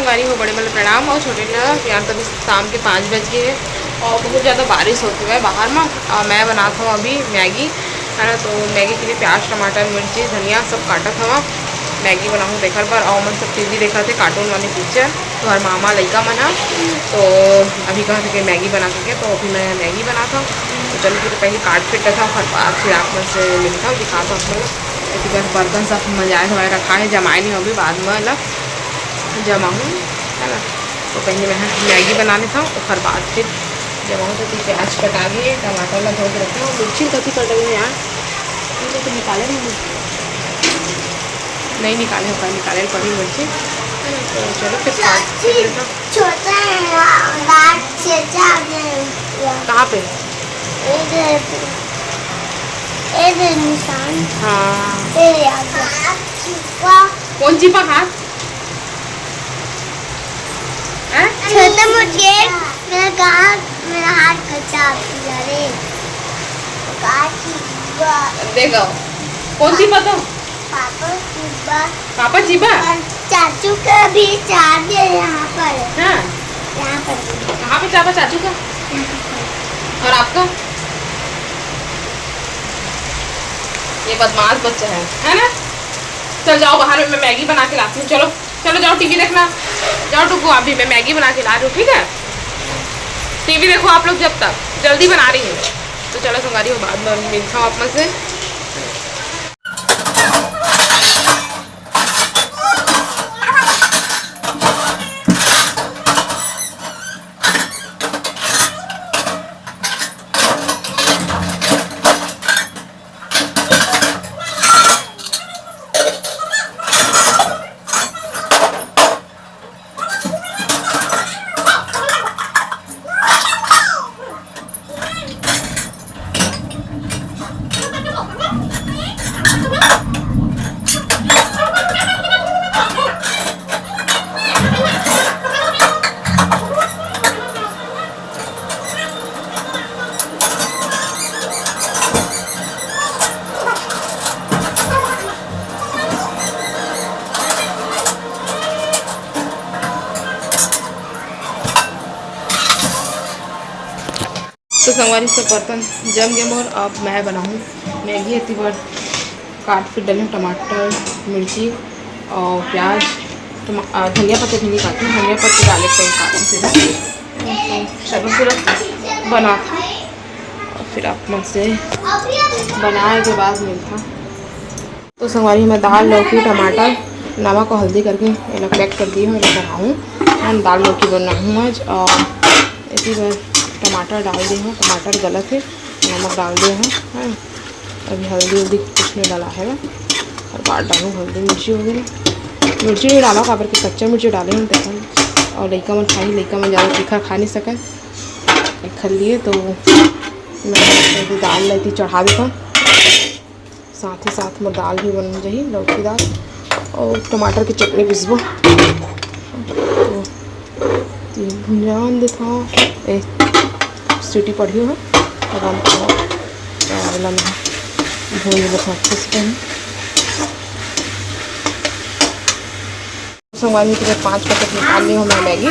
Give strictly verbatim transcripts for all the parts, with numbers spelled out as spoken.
संगवारी हो, बड़े मन ल प्रणाम और छोटे ल प्यार। तभी शाम के पाँच बज गए हैं और बहुत ज़्यादा बारिश होती है बाहर में। और मैं बनाता हूँ अभी मैगी, है ना। तो मैगी के लिए प्याज, टमाटर, मिर्ची, धनिया सब काटत हवा। मैगी बनाऊँ तेकर बर, और मन सब टीवी देखत हे, कार्टून वाले पिक्चर, तो हर मामा लइका मन ह। तो अभी कहा कि मैगी बना सके, तो अभी मैं मैगी बनाता हूँ। तो चलो, फिर पहले काट पीट लेता हूँ, फिर बाद फिर आप मन से मिलता हूँ, दिखाता हूँ आप मन ल। एती बर बर्तन सब मंजाए धोए रखा है, जमाए नहीं अभी, बाद में ला जमाहूँ, है ना। तो पहले मैं मैगी बना लेता हूँ, ओकर बाद फिर जमाहूँ। तो प्याज कटा लिए, टमाटर ला धो के रखे हूँ, मिर्ची कथी कटे हुए यार, ये तो निकाले नहीं, नहीं निकाले होगा, निकाले पड़ी मिर्ची, है ना। तो चलो फिर काट लेता हूँ। छोटा है, रात से ज्यादा है। कहाँ पे? इधर, इधर निशान। हाँ। तेरे आगे। चिपका। कौन चिपा हाथ? हैं? छोटा मुझे, मेरा गाल, मेरा हाथ कच्चा अभी, अरे। गाल चिपका। देखो, कौन चिपा तो? पापा चिपा। पापा चिपा? और चाचू का भी चाबी है यहाँ पर। हाँ। यहाँ पर। कहाँ पे चाबा चाचू का? और आपका? ये बदमाश बच्चा है, है ना? चल जाओ, बाहर में मैं मैगी बना के लाती हूँ। चलो, चलो जाओ, टीवी देखना। जाओ टुकू, अभी मैं मैगी बना के ला रही हूँ, ठीक है? टीवी देखो आप लोग जब तक, जल्दी बना रही हूँ। तो चलो संगवारी हो, बाद में मिलता हूँ आप मन से। तो संगवारी सब, बर्तन जम गए मोर। अब मैं बनाहूँ मैगी। एती बर काट पीट डले हूँ टमाटर, मिर्ची और प्याज, टमा-, आ, धनिया पत्ता भी नहीं काटी, धनिया पत्ता डाले के काटूँ सीधा। तो चलो पूरा बना था और फिर आप मन से बनाए के बाद मिलता। तो संगवारी, मैं दाल, लौकी, टमाटर, नमक और हल्दी करके एला पैक कर दिए हूँ, एला बनाऊँ। हम दाल लौकी बनाऊँ आज। और इसी में टमाटर डाल दे हूँ, टमाटर गलत है, नमक डाल दे हूँ, है। अभी हल्दी उल्दी कुछ नहीं डाला है, और बाद डालूँ हल्दी मिर्ची वगैरह। मिर्ची नहीं डाला, काबर के कच्चा मिर्ची डाले हूँ, देखा। और लइका मन खाही, लइका मन ज़्यादा तीखा खा नहीं सके, एखर लिए तो मैं दाल ला एती चढ़ा देता हूँ। साथ ही साथ मोर दाल भी बन जाही, लौकी दाल और टमाटर की चटनी पीसबो। तो ये भुंजान देथा, ए, सीटी पड़ी है, अब हम तो चावल में भून लेथा अच्छे से पहले। संगवारी के पाँच पैकेट निकाल ली हूँ मैं मैगी,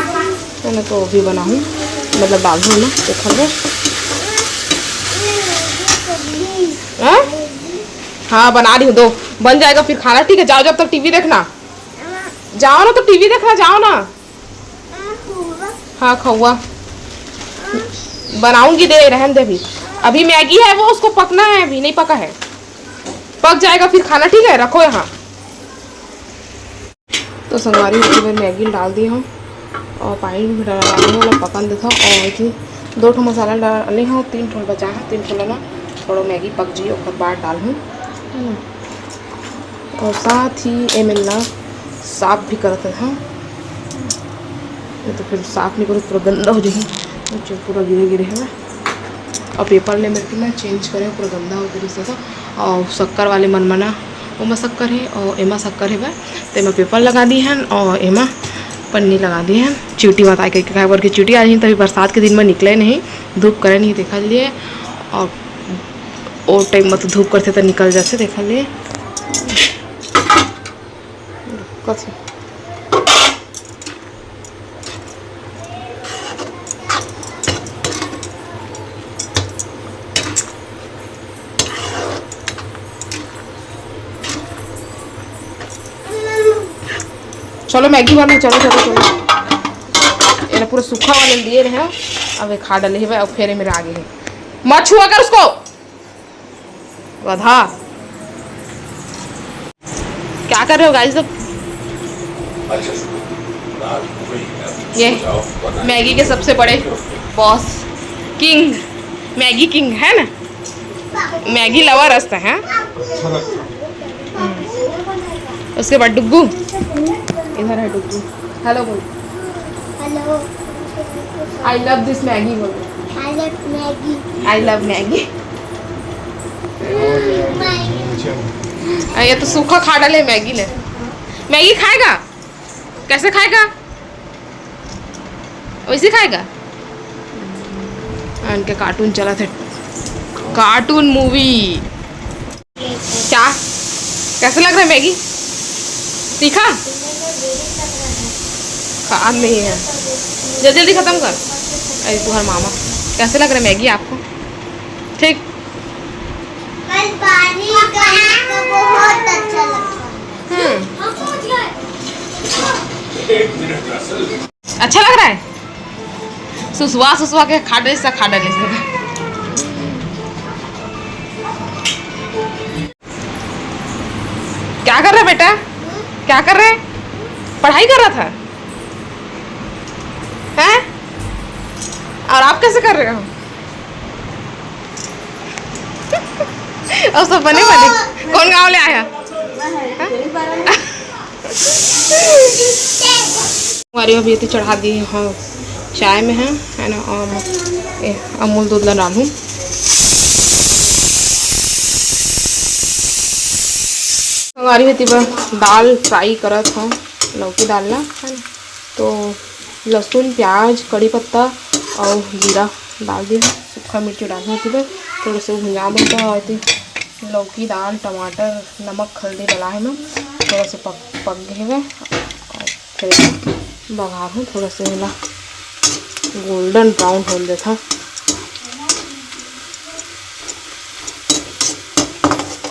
है ना, तो भी बनाऊँ, मतलब डालूँ ना, देखल जाए। हाँ? हाँ, बना रही हूँ, दो बन जाएगा फिर खाना, ठीक है? जाओ, जब तक टीवी देखना, जाओ ना, तो टीवी देखना, जाओ ना। हाँ, खौआ बनाऊंगी, दे, रहन दे अभी। अभी मैगी है, वो उसको पकना है, अभी नहीं पका है, पक जाएगा फिर खाना, ठीक है? रखो यहाँ। तो संगवारी, इसके बाद मैगी डाल दी हूँ और पानी भी डाल दी हूँ, मतलब पकन देता हूँ। और इतनी दो ठो मसाला डाले हूँ, तीन ठो बचा है, तीन ठो लेना, थोड़ा मैगी पक जाइए, ओकर बाद डाल हूँ, है ना। और साथ ही एमन ला साफ भी करत हूँ, नहीं तो फिर साफ नहीं करो, पूरा गंदा हो जाए, जो पूरा गिरे गिरे है। और पेपर ले मेरे को ना चेंज करे, पूरा गंदा हो गया से। तो और शक्कर वाले मन मना, ओमा शक्कर है और एमा शक्कर है बा। तो एमा पेपर लगा दी हन और एमा पन्नी लगा दी हन, चिवटी बताए के, काहे बर के चिवटी आ रही, तभी बरसात के दिन में निकले नहीं, धूप करे नहीं, देखा लिए। और ओ टाइम में तो धूप करते तो निकल जाते, देखा लिए। कथी चलो मैगी बन, चलो चलो चलो। ये पूरा सूखा वाले लिए रहे हैं, अब ये खा डाले है और फिर मेरे आगे है। मत छुआ कर उसको, गधा। क्या कर रहे हो गाइस सब? ये मैगी के सबसे बड़े बॉस, किंग, मैगी किंग है ना, मैगी लवर हंसता है। उसके बाद डुग्गू, इधर है डुग्गू। हेलो बोल। Hello. I love this Maggi बोल। I love Maggi. I love Maggi. ये तो सूखा खा डाले मैगी ने। मैगी खाएगा? कैसे खाएगा? वैसे खाएगा। इनके कार्टून चला थे, कार्टून मूवी। क्या, कैसे लग रहा है मैगी? तीखा? खाद नहीं है, जल्दी जल्दी खत्म कर। अरे तुम्हारा मामा, कैसे लग रहा है मैगी आपको? ठीक। कल पानी का बहुत अच्छा लगा। हम्म। अच्छा लग रहा है? सुसवा सुसवा के खा डरे सा, खा डरे सा। क्या कर रहा है बेटा? क्या कर रहा है? पढ़ाई कर रहा था? हैं? और आप कैसे कर रहे हो? और सब बने बने। कौन गाँव ले आया? हाँ? हमारे अभी ये तो चढ़ा दिए हैं चाय में है, है ना, और ए, अमूल दूध ला डालूँ। हमारी होती बा दाल फ्राई करत हूँ, लौकी डालना है ना, तो लहसुन, प्याज, कड़ी पत्ता और जीरा डाल दिया, सूखा मिर्ची डालना होती बा, थोड़ा सा भुंजा बनता है। लौकी, दाल, टमाटर, नमक, हल्दी डाला है मैं, थोड़ा सा पक पक गए हुए। और फिर बघार हूँ, थोड़ा सा मिला गोल्डन ब्राउन होने देता।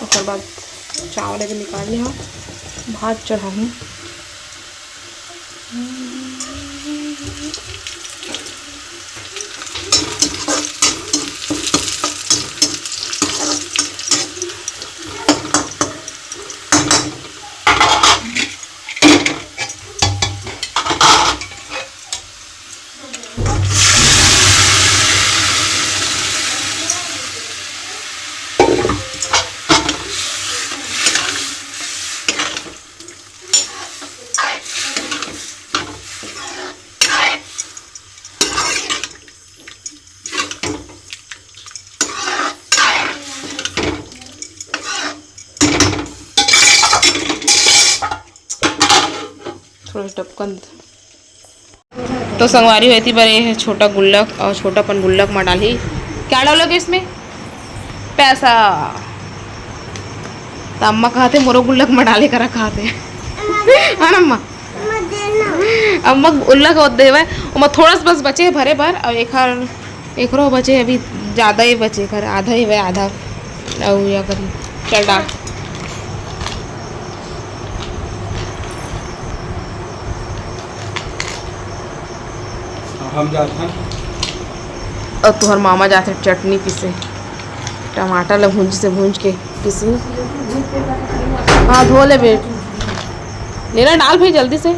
ओकर बाद चावल भी निकाल लिया, भात चढ़ा हूँ। थोड़ा टपकन। तो संगवारी होती बार ये है छोटा गुल्लक और छोटा पन गुल्लक में डाली। क्या डालोगे इसमें? पैसा। तो अम्मा कहते मोरो गुल्लक में डाले करा कहते। हाँ ना अम्मा? अम्मा गुल्लक होत देवे, ओमा थोड़ा सा बस बचे है भरे भर और एक हर एकरो बचे अभी, ज़्यादा ही बचे कर, आधा ही हुआ, आधा। अउ या करी, चल डाल। हम जात हन। और तुहर मामा जाते चटनी पीसे, टमाटर ला भूंज से भूंज के पीसी। हाँ, धो ले बेट, लेना डाल भाई जल्दी से।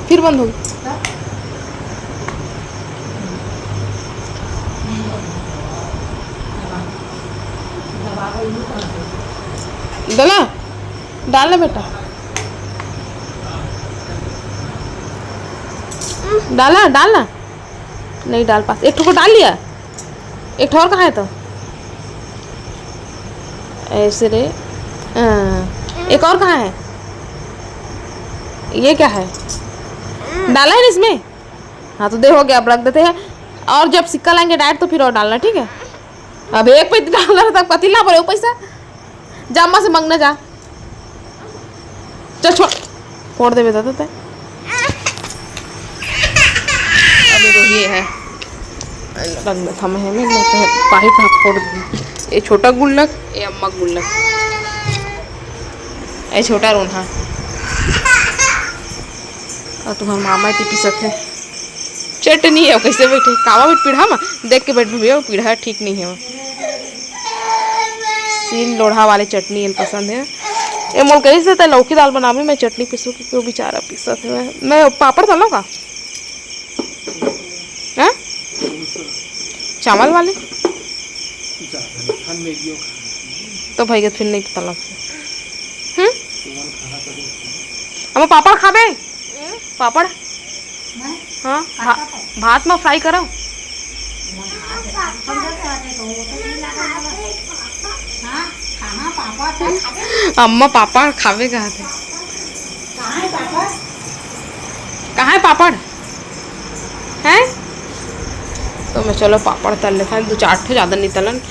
फिर बंद हो गई। डाला, डाल ना बेटा, डाला, डाल ना। नहीं डाल पास, एक ठो को डाल लिया, एक ठो और कहाँ है तो? ऐसे रे, हाँ, एक और कहाँ है? ये क्या है? डाला है ना इसमें? हाँ, तो दे, हो गया, अब रख देते हैं। और जब सिक्का लाएंगे डायरेक्ट, तो फिर और डालना, ठीक है? अब एक पे डाल रहा था, पतिल ना पड़े, वो पैसा जा, अम्मा से मांगना जा। चल, छोड़, फोड़ देबे दादा ते। अब एगो ये है, रंग में थमे है, मैं, मैं तो पाही कहाँ फोड़ दी। ये छोटा गुल्लक, ये अम्मा गुल्लक, ये छोटा रोन्हा। अउ तुम्हर मामा एती पीसत हे। चटनी हे, कइसे बइठे? कावा बइठ पीढ़ा म? देख के बइठ भैया, पीढ़ा ठीक नइ हे। सील लोढ़ा वाले चटनी एला पसंद हे। ए मोला कहिस हे, "तैं लौकी दाल बनाबे, मैं चटनी पीसू," कि ओ बेचारा पीसत हे। मैं पापड़ तलंव का? हाँ? चावल वाले? तो भाई के फिर नहीं पता लगता। हम्म? अब पापड़ खाबे? पापड़? हाँ, भा-, भात में फ्राई करो। अम्मा पापड़ खाबे कहा थे। कहाँ है पापड़? हैं? तो मैं चलो पापड़ तल लेथन, दू चार ठो, ज़्यादा नहीं तलन।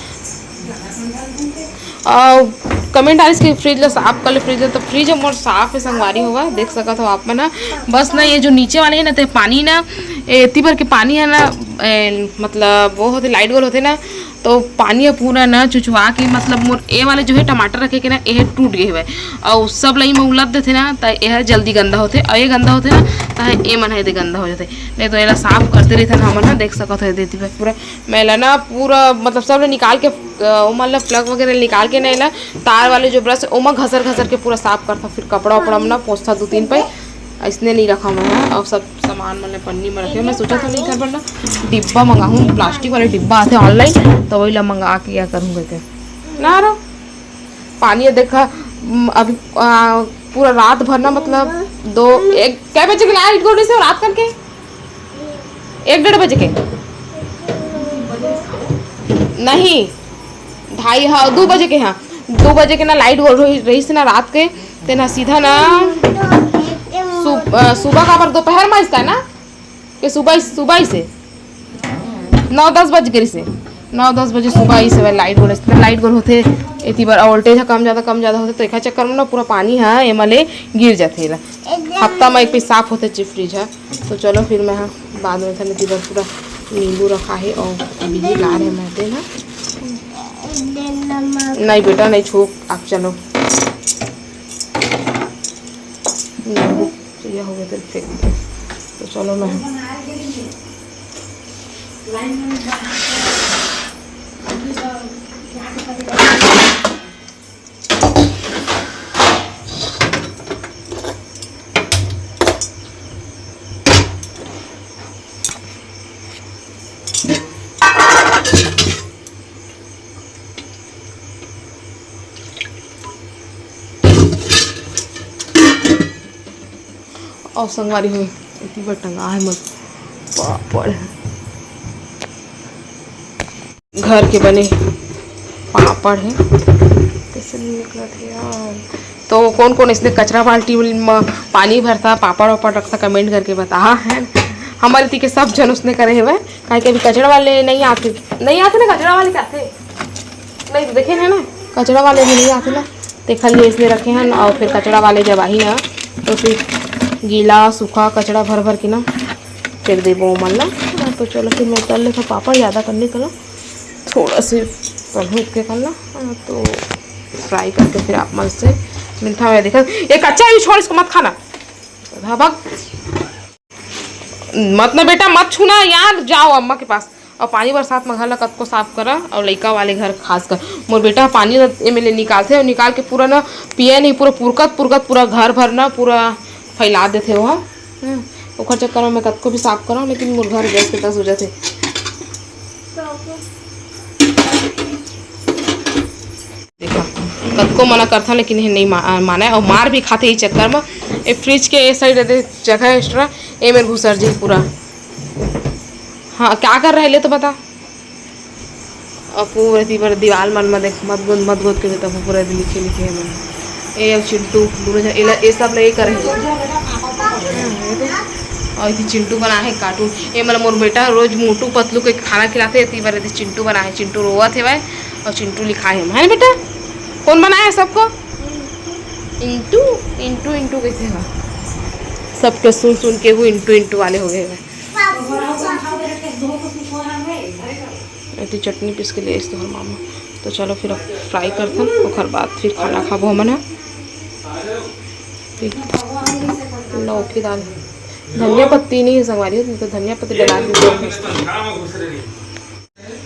अउ कमेंट आइस कि फ्रिज ला साफ कर ले, फ्रिज ला, तो फ्रिज ह मोर साफ हे संगवारी हो, देख सकत हो आप मन ह। बस ना, ये जो नीचे वाले हे ना, ते पानी ना, एती बर के पानी हे ना, ए, मतलब वो होथे, लाइट गोल होथे ना, तो पानी ह पूरा ना चुचवा के, मतलब मोर ए वाले जो हे टमाटर रखे के ना, ये टूट गए हवे, अउ सब लई में उलद देथे ना, त ये जल्दी गंदा होथे, अउ ये गंदा होथे ना, त ये मन ह एदे गंदा हो जाथे। नहीं तो एला साफ करते रहिथन हमन ह, देख सकत हो, एदे पूरा मैं एला ना पूरा, मतलब सब ले निकाल के, अ, ओमन ला प्लग वगैरह निकाल के ना, एला तार वाले जो ब्रश, ओमा घसर घसर के पूरा साफ करथन। फिर कपड़ा उपड़ा में ना पोंछथन दू तीन पई, अइसने नहीं रखा मैं ह। अउ सब सामान मन ला पन्नी में रखे, मैं सोचा था नहीं घर पर ना डिब्बा मंगाहूँ, प्लास्टिक वाले डिब्बा आथे ऑनलाइन, तो वही ला मंगा के या करूँ करके ना रो। पानी है देखा, म, अभी, आ, पूरा रात भर ना, मतलब दो, एक, कै बजे के लाइट गोल रहिस हे रात करके? एक डेढ़ बजे के? नहीं, ढाई, हाँ, दू बजे के, हाँ, दू बजे के ना लाइट गोल रही, रहिस ना रात के, ते ना सीधा ना सु-, अ, सुबह का पर दोपहर में इसका ना, कि सुबह, सुबह ही से नौ दस बज गए से, नौ दस बजे सुबह ही से लाइट गोल, लाइट गोल होथे, एती बर वोल्टेज ह कम ज़्यादा, कम ज़्यादा होथे, तो एखर चक्कर में ना पूरा पानी ह एमा ले गिर जाथे एला। हफ्ता में एक पीस साफ होथे ची फ्रिज ह। तो चलो फिर मैं ह बाद में थने एती बर पूरा नींबू रखा हे और अभी ही ला रहे मैं तेल ह। नहीं बेटा, नहीं छू, आप चलो। नींबू ये हो गया, तेल फेंक दे। तो चलो मैं अउ संगवारी हो, एती बर टंगा हे मोर पापड़, घर के बने पापड़ हे। कैसे नहीं निकलत हे यार? तो कौन कौन इसने कचरा बाल्टी म पानी भरता, पापड़ वापड़ रखता, कमेंट करके बताहा है। हमारे ती के सब जन उसने करे हुए, काहे कि अभी कचरा वाले नहीं आते, नहीं आते ना, कचरा वाले जाते नहीं तो देखे है ना, कचरा वाले भी नहीं आते ना, तेखर लिए इसने रखे हैं। और फिर कचरा वाले जब आही ना, तो फिर गीला सूखा कचरा भर भर के ना फेंक देबो ओमन ला। हाँ, तो चलो फिर मैं तल लेथों पापड़, ज़्यादा करनी करो, थोड़ा से तलहूँ के करना। हाँ, तो फ्राई करके फिर आप मन से मिलता है। देखा, ये कच्चा ही छोड़, इसको मत खाना। हाँ, भाग। मत ना बेटा, मत छूना यार, जाओ अम्मा के पास। और पानी बरसात में घर ला कतको साफ करा, और लइका वाले घर खास कर। मोर बेटा पानी ला एमे ले निकालथे और निकाल के पूरा ना पिए नहीं, पूरा पुरकत पुरकत पूरा घर भर ना पूरा फैला देथे वो। हम्म, ओखर चक्कर में मैं कतको भी साफ करा, लेकिन मोर घर गैस के दस हो जाथे। देखा, कतको मना करथा, लेकिन ये नहीं मा-, माने, और मार भी खाथे इस चक्कर में। ये फ्रिज के ए साइड दे जगह एक्स्ट्रा, ए मेर घुसर जी पूरा। हाँ, क्या कर रहे ले तो बता। और पूरा ती बर दीवाल मन में देख, मत गोद, मत गोद के बेटा, पूरा भी लिखे लिखे है मन। ए और चिंटू, दोनों जन, एला, ए सब ले कर रहे। और इति चिंटू बना है कार्टून। ए मतलब मोर बेटा रोज मोटू पतलू के खाना खिलाथे, इति बर इति चिंटू बना है। चिंटू रोवत हे भाई, और चिंटू लिखा है, है ना बेटा? कौन बनाया है सबको? इंटू, इंटू, इंटू कैसे है? सबके सुन सुन के वो इंटू, इंटू वाले हो गए हैं। एती चटनी पीस के ले आइस तोहर मामा। तो चलो फिर अब फ्राई करथन, ओकर बाद फिर खाना खाबो हमन ह। ठीक। लौकी दाल, धनिया पत्ती नहीं है संगवारी हो, नहीं तो धनिया पत्ती डाल देते।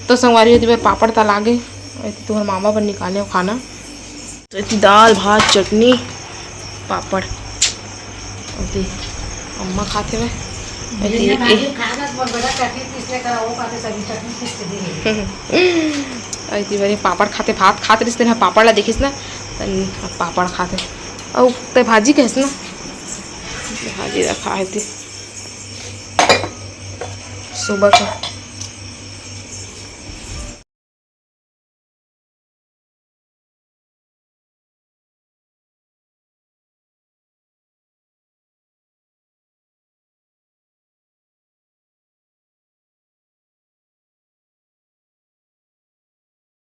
तो संगवारी हो, एती बर पापड़ तला गे, एती तुम्हर मामा बर निकाले हो खाना। तो एती दाल, भात, चटनी, पापड़, एती अम्मा खाथे में, एती ए- एती बारी पापड़ खाथे, भात खात रहिस तेन ह, पापड़ ला देखिस ना, तन अब पापड़ खाथे। अउ ते भाजी कहेस ना, भाजी रखा है ते सुबह का।